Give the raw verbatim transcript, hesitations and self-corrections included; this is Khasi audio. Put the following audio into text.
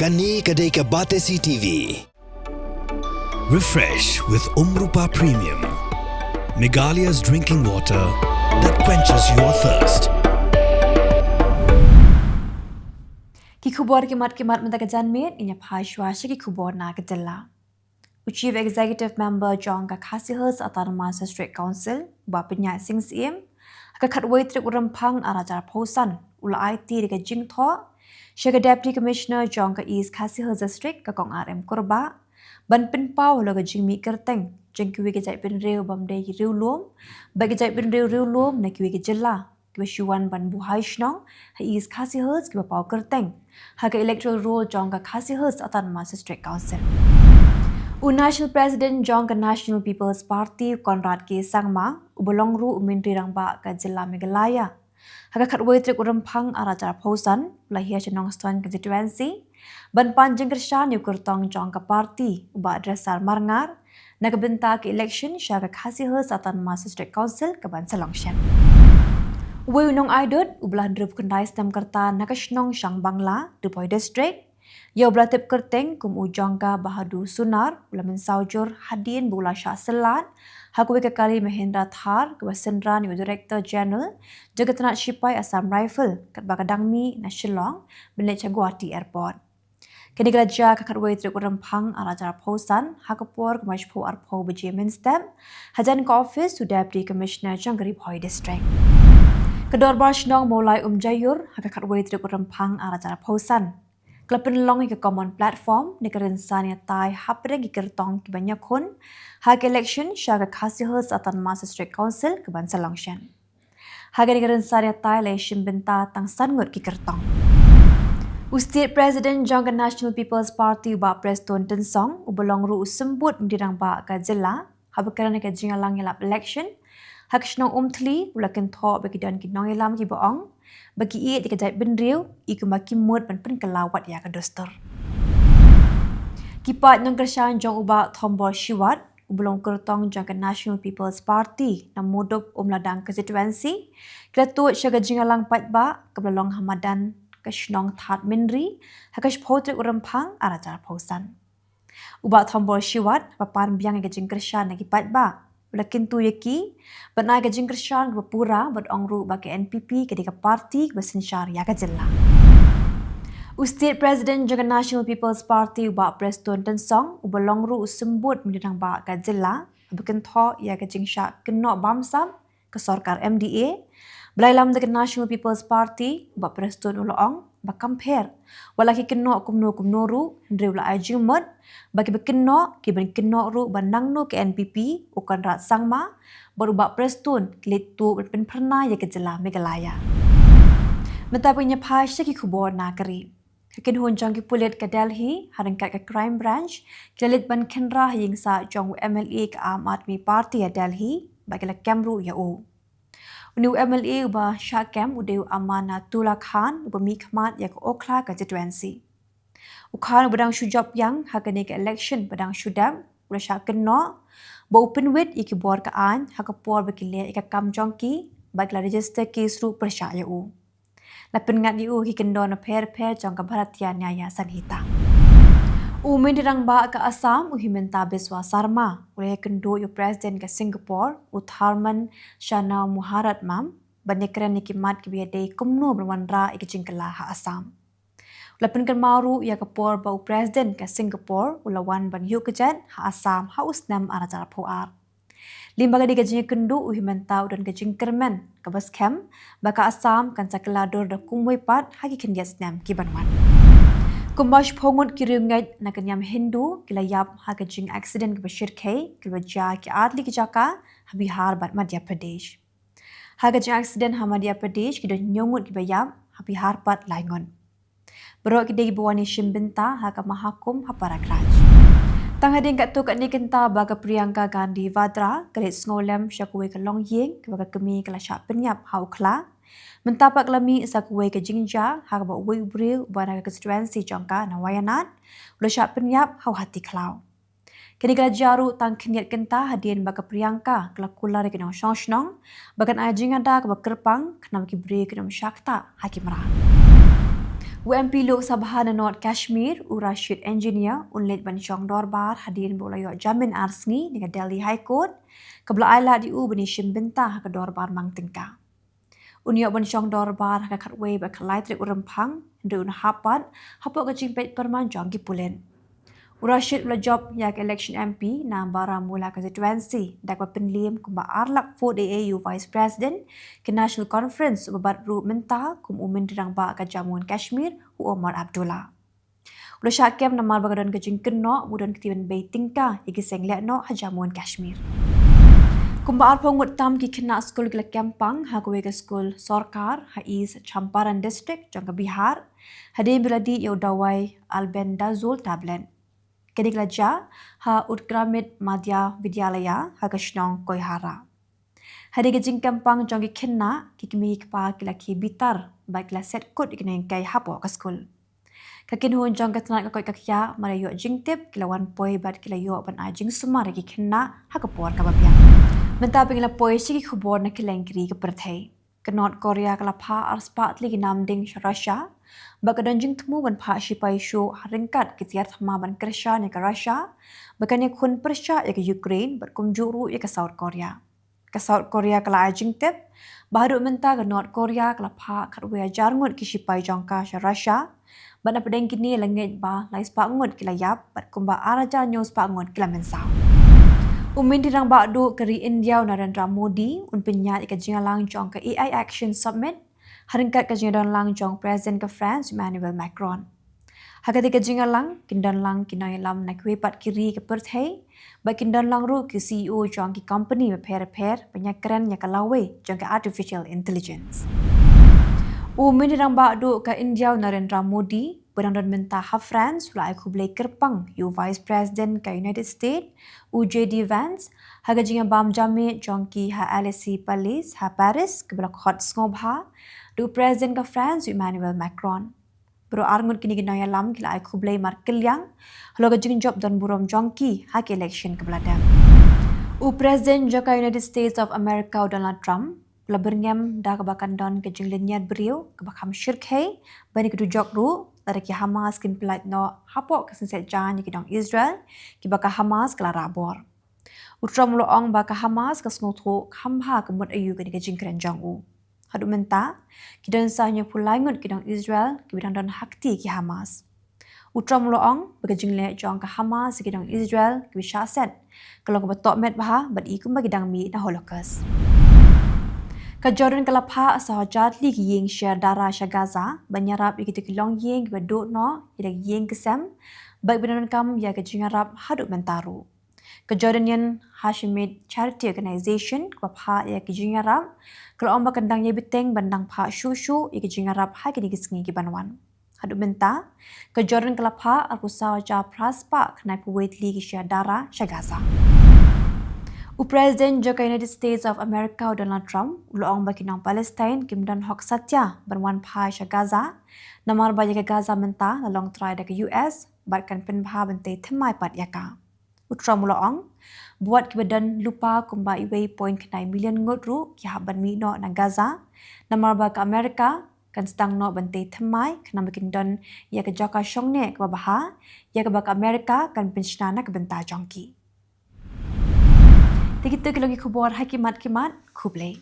Kane ka dei ka Batesi T V. Refresh with Umrupa Premium, Meghalaya's drinking water that quenches your thirst. Ki khubor ki mat ki mat mynta ka janmiet, ngin ïa phai shuwa sha ki khubor na ka jylla. U Chief Executive Member jong ka Khasi Hills Autonomous District Council, Bah Pynïaid Sing Syiem, ha ka khatwei tarik u Rymphang ar hajar arphew san, u la aiti da ka jingthoh sha ka Deputy Commissioner jong ka East Khasi Hills District, ka Kong R M Kurbah, ban pynpaw halor ka jingmih kyrteng jong kiwei ki jaitbynriew bym dei ki riewlum bad ki jaitbynriew riewlum na kiwei ki jylla, kiba shu wan ban buhai shnong ha East Khasi Hills kiba paw kyrteng ha ka electoral roll jong ka Khasi Hills Autonomous District Council. U National President jong ka National People's Party, Conrad K Sangma, uba long ruh u Myntri Rangbah ka jylla Meghalaya, ha ka khatwei tarik u Rymphang ar hajar arphew san, u la hiar sha Nongstoiñ constituency ban pan jingkyrshan ïa u kyrtong jong ka party, u Bah Dresser Marngar, na ka bynta ka election sha ka Khasi Hills Autonomous District Council kaban sa long shen. Uwei u nongaidud uba la hynriewphew khyndai snem ka rta na ka shnong Shangbangla, Ri Bhoi District, ïa uba la tip kyrteng kum u Jongka Bahadur Sunar, u la mynsaw jur hadien ba u la shah syllat ha kawei ka kali Mahindra Thar kaba synran ïa u Director General jong ka tnat shipai Assam Rifle, katba ka dang mih na Shillong ban leit sha Guwahati Airport. Kane ka la jia ha ka khatwei tarik u Rymphang ar hajar arphew san, ha ka por kaba shiphew arphew baje mynstep, hajan ka office u Deputy Commissioner jong ka Ri Bhoi District. Ka Dorbar Shnong Mawlai Umjaiur, ha ka khatwei tarik u Rymphang ar hajar arphew san, ka la pynlong ïa ka common platform ne ka rynsan ïatai hapdeng ki kyrtong kiban ïakhun ha ka election sha ka Khasi Hills Autonomous District Council kaban sa long shen. Ha kane ka rynsan ïatai la ïashim bynta tang san ngut ki kyrtong. U State President jong ka National People's Party, u Bah Prestone Tynsong, uba long ruh u symbud Myntri Rangbah ka jylla, haba kren ha ka jingïalang ïalap election ha ka shnong Umthli, u la kynthoh ba ki don ki nongïalam kiba ong ba ki ïeit ïa ka jaitbynriew, ïa kumba ki mut ban pynkylla wat ïa ka dustur. Ki paid nongkyrshan jong u Bah Thombor Shiwat, uba long kyrtong jong ka National People's Party na Mawdup Umladang constituency, ki la tuid sha ka jingïalang paidbah kaba la long ha madan ka shnong Thadmynri ha ka shiphew tarik u Rymphang ar hajar arphew san. U Bah Thombor Shiwat, haba pan biang ïa ka jingkyrshan na ki paidbah, u la kyntu ïa ki ban ai ka jingkyrshan kaba pura bad ong ruh ba ka N P P ka dei ka party kaba synshar ïa ka jylla. U State President jong ka National People's Party, u Bah Prestone Tynsong, uba long ruh u symbud Myntri Rangbah ka jylla, haba kynthoh ïa ka jingshah kynnoh bamsap ka sorkar M D A ba la ïalam da ka National People's Party, u Bah Prestone u la ong ba kam pher wat la ki kynnoh kumno kumno ruh, hynrei u la ai jingmut ba kiba kynnoh, kiban kynnoh ruh ba nangno ka N P P, u Conrad Sangma bad u Bah Prestone ki leit tuh ban pynphyrnai ïa ka jylla Meghalaya. Mynta ngin ïa phai sha ki khubor na ka ri. Ka kynhun jong ki pulit ka Delhi, ha ryngkat ka Crime Branch, ki la leit ban khynra ha ïing sah jong u M L A ka Aam Aadmi Party ha Delhi, bad ki la kem ruh ïa u. Une u M L A uba shah kem u dei u Amanatullah Khan, uba mihkhmat ïa ka Okhla constituency. U Khan uba dang shu jop ïang ha kane ka election ba dang shu dep, u la shah kynnoh ba u pynwit ïa ki bor ka aiñ ha ka por ba ki leh ïa ka kam jong ki, bad ki la register case ruh pyrshah ïa u. La pynngat ïa u ha ki kyndon bapher bapher jong ka Bharatiya Nyaya Sanhita. U Myntri Rangbah ka Assam, u Himanta Biswa Sarma, u la ïakynduh ïa u President ka Singapore, u Tharman Shanmugaratnam, ban ïakren ïa ki mat kiba ïadei kumno ban wanrah ïa ka jingkylla ha Assam. U la pynkynmaw ruh ïa ka por ba u President ka Singapore u la wan ban ïuh kjat ha Assam ha u snem ar hajar arphew ar. Lyngba kane ka jingïakynduh, u Himanta u don ka jingkyrmen kaba skhem ba ka Assam kan sa kylla dur da kumwei pat ha ki khyndiat snem kiban wan. Kumba shiphew ngut ki riewngeit na ka niam Hindu ki la ïap ha ka jingaccident kaba shyrkhei kaba jia ha ki artylli ki jaka ha Bihar bad Madhya Pradesh. Ha ka jingaccident ha Madhya Pradesh ki don hynñiew ngut kiba ïap, ha Bihar pat lai ngut. Baroh ki dei kiba wan ïashim bynta ha ka Mahakumbh ha Prayagraj. Tang hadien katto katne kynta ba ka Priyanka Gandhi Vadra ka leit sngewlem sha kawei ka longïing kaba ka kmie ka la shah pynïap ha u khla. Mynta pat ka la mih sa kawei ka jingjia ha kaba uwei u briew uba na ka constituency jong ka na Wayanad u la shah pynïap ha u hati khlaw. Kane ka la jia ruh tang khyndiat kynta hadien ba ka Priyanka ka la kular ïa ki nongshong shnong ba kan ai jingada kaba kyrpang khnang ba ki briew kin ym shah ktah ha ki mrad. U M P Lok Sabha na North Kashmir, u Rashid Engineer, un leit ban shong dorbar hadien ba u la ïoh jamin ar sngi na ka Delhi High Court, kaba la ailad ïa u ban ïashim bynta ha ka dorbar mang tyngka. Un ïoh ban shong dorbar ha ka khatwei bad khatlai tarik u Rymphang, hynrei un hap pat hapoh ka jingpeit pyrman jong ki pulit. U Rashid u la jop ïa ka election M P na Baramulla constituency da kaba pynliem kumba ar lak vote ïa u Vice President ka National Conference, uba bat ruh mynta kum u Myntri Rangbah ka Jammu and Kashmir, u Omar Abdullah. U la shah kem namar ba ka don ka jingkynnoh ba u don kti ban bei tyngka ïa ki seng lehnoh ha Jammu and Kashmir. Kumba arphew ngut tam ki khynnah skul ki la kem pang ha kawei ka skul sorkar ha East Champaran District jong ka Bihar, hadien ba ki la dih ïa u dawai albendazole tablet. Kane ka la jia ha Utkramanit Madhya Vidyalaya ha ka shnong Koihara. Hadien ka jingkem pang jong ki khynnah, ki kmie ki kpa ki la khie bitar bad ki la set kut ïa ki nonghikai hapoh ka skul. Ka kynhun jong ka tnat ka koit ka khiah, mar ïa ïoh jingtip, ki la wan poi bad ki la ïoh ban ai jingsumar ïa ki khynnah ha ka por kaba biang. Mynta phi ngi la poi sha ki khubor na kylleng ki ri ka pyrthei. Ka North Korea ka la phah arspah tylli ki namding sha Russia bad ka don jingthmu ban phah shipai shuh ha ryngkat ki tiar thma ban kyrshan ïa ka Russia ba kan ïakhun pyrshah ïa ka Ukraine bad kumjuh ruh ïa ka South Korea. Ka South Korea ka la ai jingtip ba haduh mynta ka North Korea ka la phah khatwei hajar ngut ki shipai jong ka sha Russia, bad napdeng kine la ngeit ba lai spah ngut ki la ïap bad kumba ar hajar hynñiew spah ngut ki la mynsaw. U Myntri Rangbah Duh ka ri India u Narendra Modi un pynïaid ïa ka jingïalang jong ka A I Action Summit ha ryngkat ka jingdonlang jong President ka France Emmanuel Macron. Ha kata ka jingïalang kin don lang ki nongïalam na kiwei pat ki ri ka pyrthei bad kin don lang ruh ki C E O jong ki company bapher bapher ban ïakren ïa ka lawei jong ka artificial intelligence. U Myntri Rangbah Duh ka India u Narendra Modi ba dang don mynta ha France u la ai khublei kyrpang ïa u Vice President ka United States u J D Vance ha ka jingïabam jammeh jong ki ha Elysee Palace ha Paris, kaba la khot sngewbha da u President ka France u Emmanuel Macron. Baroh arngut kine ki nongïalam ki la ai khublei markylliang halor ka jingjop don burom jong ki ha ka election kaba la dep. U President jong ka United States of America u Donald Trump u la byrngem da kaba kan don ka jinglynñiar briew kaba kham shyrkhei ban ïa ka dujok ruh lada ki Hamas kin pyllait noh hapoh ka synset jaiñ ïa ki nong Israel kiba ka Hamas ka la rah bor. U Trump u la ong ba ka Hamas ka sngewthuh kham bha ka mut aïu kane ka jingkren jong u. Haduh mynta ki don sa hynñiewphew lai ngut ki nong Israel kiba dang don ha kti ki Hamas. U Trump u la ong ba ka jingleh jong ka Hamas ïa ki nong Israel kiba shah set ka long kaba tohmet bha bad i kumba ki dang mih na Holocaust. Ka Jordan ka la phah saw hajar tylli ki ïing sher dara sha Gaza ban ïarap ïa kito ki longïing kiba duh noh ïa la ki ïing ki sem bad kiba donkam ïa ka jingïarap haduh mynta ruh. Ka Jordanian Hashemite Charity Organization kaba phah ïa ki jingïarap ka la ong ba kan dang ïai bteng ban dang phah shuh shuh ïa ki jingïarap ha kine ki sngi ki ban wan. Haduh mynta ka Jordan ka la phah arphew saw hajar phra spah khyndai phew wei tylli ki sher dara sha Gaza. U President jong ka United States of America u Donald Trump u la ong ba ki nong Palestine kim don hok satia ban wan phai sha Gaza namar ba ïa ka Gaza mynta la long trai da ka U S bad kan pynbha ban tei thymmai pat ïa ka. U Trump u la ong ba wat kiba don lypa kumba uwei point khyndai million ngut ruh ki hap ban mih noh na Gaza namar ba ka America kan sdang noh ban tei thymmai khnang ba kin don ïa ka jaka shongneh kaba bha ïa kaba ka America kan pynshna na ka bynta jong ki. Te kito ki long ki khubor ha ki mat ki mat. Khublei.